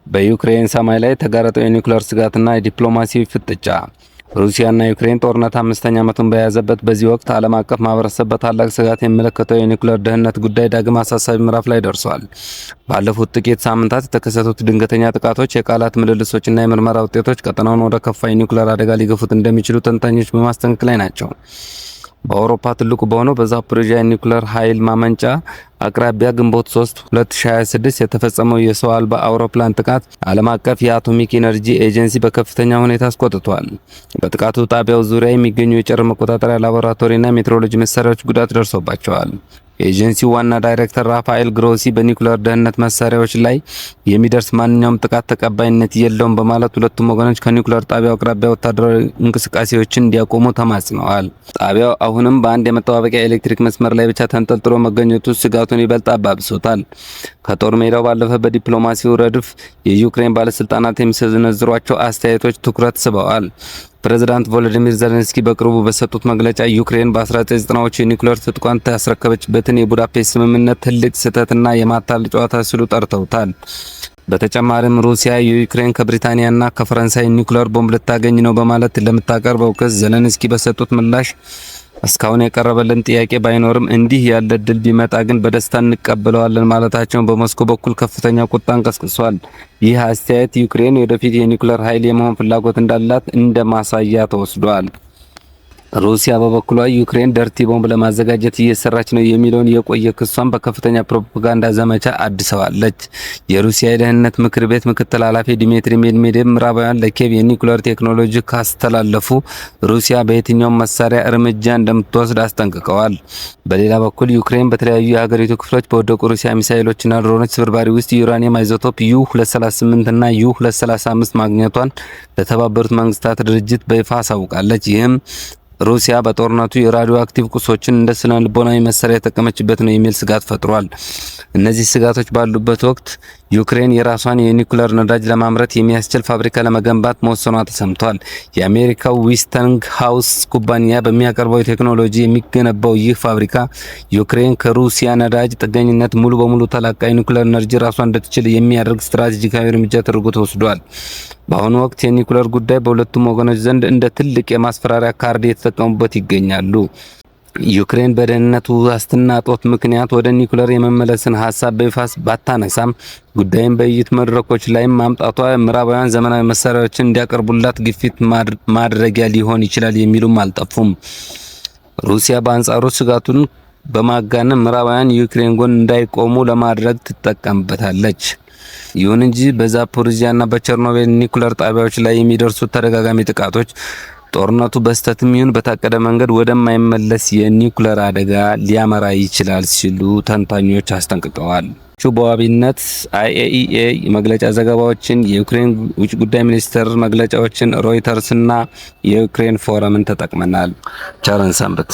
በዩክሬን ሰማይ ላይ የተጋረጠው የኒውክሌር ስጋትና የዲፕሎማሲ ፍጥጫ። ሩሲያና ዩክሬን ጦርነት አምስተኛ ዓመቱን በያዘበት በዚህ ወቅት ዓለም አቀፍ ማህበረሰብ በታላቅ ስጋት የሚመለከተው የኒውክሌር ደህንነት ጉዳይ ዳግም አሳሳቢ ምዕራፍ ላይ ደርሷል። ባለፉት ጥቂት ሳምንታት የተከሰቱት ድንገተኛ ጥቃቶች፣ የቃላት ምልልሶችና የምርመራ ውጤቶች ቀጠናውን ወደ ከፋ የኒውክሌር አደጋ ሊገፉት እንደሚችሉ ተንታኞች በማስጠንቀቅ ላይ ናቸው። በአውሮፓ ትልቁ በሆነው በዛፖሪዥያ የኒውክሌር ኃይል ማመንጫ አቅራቢያ ግንቦት 3 2026 የተፈጸመው የሰው አልባ አውሮፕላን ጥቃት ዓለም አቀፍ የአቶሚክ ኢነርጂ ኤጀንሲ በከፍተኛ ሁኔታ አስቆጥቷል። በጥቃቱ ጣቢያው ዙሪያ የሚገኙ የጨረር መቆጣጠሪያ ላቦራቶሪና ሜትሮሎጂ መሳሪያዎች ጉዳት ደርሶባቸዋል። የኤጀንሲው ዋና ዳይሬክተር ራፋኤል ግሮሲ በኒውክሌር ደህንነት መሳሪያዎች ላይ የሚደርስ ማንኛውም ጥቃት ተቀባይነት የለውም በማለት ሁለቱም ወገኖች ከኒውክሌር ጣቢያው አቅራቢያ ወታደራዊ እንቅስቃሴዎችን እንዲያቆሙ ተማጽነዋል። ጣቢያው አሁንም በአንድ የመጠባበቂያ ኤሌክትሪክ መስመር ላይ ብቻ ተንጠልጥሎ መገኘቱ ስጋቱን ይበልጥ አባብሶታል። ከጦር ሜዳው ባለፈ በዲፕሎማሲው ረድፍ የዩክሬን ባለስልጣናት የሚሰነዝሯቸው አስተያየቶች ትኩረት ስበዋል። ፕሬዝዳንት ቮሎዲሚር ዘለንስኪ በቅርቡ በሰጡት መግለጫ ዩክሬን በ1990ዎቹ የኒውክሌር ትጥቋን ያስረከበችበትን የቡዳፔስት ስምምነት ትልቅ ስህተትና የማታለል ጨዋታ ሲሉ ጠርተውታል። በተጨማሪም ሩሲያ የዩክሬን ከብሪታንያና ከፈረንሳይ ኒውክሌር ቦምብ ልታገኝ ነው በማለት ለምታቀርበው ክስ ዘለንስኪ በሰጡት ምላሽ እስካሁን የቀረበልን ጥያቄ ባይኖርም እንዲህ ያለ እድል ቢመጣ ግን በደስታ እንቀበለዋለን ማለታቸውን በሞስኮ በኩል ከፍተኛ ቁጣን ቀስቅሷል። ይህ አስተያየት ዩክሬን ወደፊት የኒውክሌር ኃይል የመሆን ፍላጎት እንዳላት እንደ ማሳያ ተወስዷል። ሩሲያ በበኩሏ ዩክሬን dirty bomb ለማዘጋጀት እየሰራች ነው የሚለውን የቆየ ክሷን በከፍተኛ ፕሮፓጋንዳ ዘመቻ አድሰዋለች። የሩሲያ የደህንነት ምክር ቤት ምክትል ኃላፊ ዲሚትሪ ሜድቬዴቭ ምዕራባውያን ለኪየቭ የኒውክሌር ቴክኖሎጂ ካስተላለፉ ሩሲያ በየትኛውም መሳሪያ እርምጃ እንደምትወስድ አስጠንቅቀዋል። በሌላ በኩል ዩክሬን በተለያዩ የሀገሪቱ ክፍሎች በወደቁ ሩሲያ ሚሳኤሎችና ድሮኖች ስብርባሪ ውስጥ ዩራኒየም አይዞቶፕ ዩ 238 እና ዩ 235 ማግኘቷን ለተባበሩት መንግስታት ድርጅት በይፋ አሳውቃለች። ይህም ሩሲያ በጦርነቱ የራዲዮ አክቲቭ ቁሶችን እንደ ስነ ልቦናዊ መሳሪያ የተጠቀመችበት ነው የሚል ስጋት ፈጥሯል። እነዚህ ስጋቶች ባሉበት ወቅት ዩክሬን የራሷን የኒውክሌር ነዳጅ ለማምረት የሚያስችል ፋብሪካ ለመገንባት መወሰኗ ተሰምቷል። የአሜሪካው ዌስቲንግሃውስ ኩባንያ በሚያቀርበው ቴክኖሎጂ የሚገነባው ይህ ፋብሪካ ዩክሬን ከሩሲያ ነዳጅ ጥገኝነት ሙሉ በሙሉ ተላቃ የኒውክሌር ኤነርጂ ራሷን እንድትችል የሚያደርግ ስትራቴጂካዊ እርምጃ ተደርጎ ተወስዷል። በአሁኑ ወቅት የኒውክሌር ጉዳይ በሁለቱም ወገኖች ዘንድ እንደ ትልቅ የማስፈራሪያ ካርድ እየተጠቀሙበት ይገኛሉ። ዩክሬን በደህንነት ዋስትና እጦት ምክንያት ወደ ኒውክሌር የመመለስን ሀሳብ በይፋ ባታነሳም ጉዳዩን በውይይት መድረኮች ላይ ማምጣቷ ምዕራባውያን ዘመናዊ መሳሪያዎችን እንዲያቀርቡላት ግፊት ማድረጊያ ሊሆን ይችላል የሚሉም አልጠፉም። ሩሲያ በአንጻሩ ስጋቱን በማጋነን ምዕራባውያን የዩክሬን ጎን እንዳይቆሙ ለማድረግ ትጠቀምበታለች። ይሁን እንጂ በዛፖሪዚያና በቸርኖቤል ኒውክሌር ጣቢያዎች ላይ የሚደርሱት ተደጋጋሚ ጥቃቶች ጦርነቱ በስህተትም ይሁን በታቀደ መንገድ ወደማይመለስ የኒውክሌር አደጋ ሊያመራ ይችላል ሲሉ ተንታኞች አስጠንቅቀዋል። በዋቢነት አይኤኢኤ መግለጫ ዘገባዎችን፣ የዩክሬን ውጭ ጉዳይ ሚኒስቴር መግለጫዎችን፣ ሮይተርስና የዩክሬን ፎረምን ተጠቅመናል። ቸር እንሰንብት።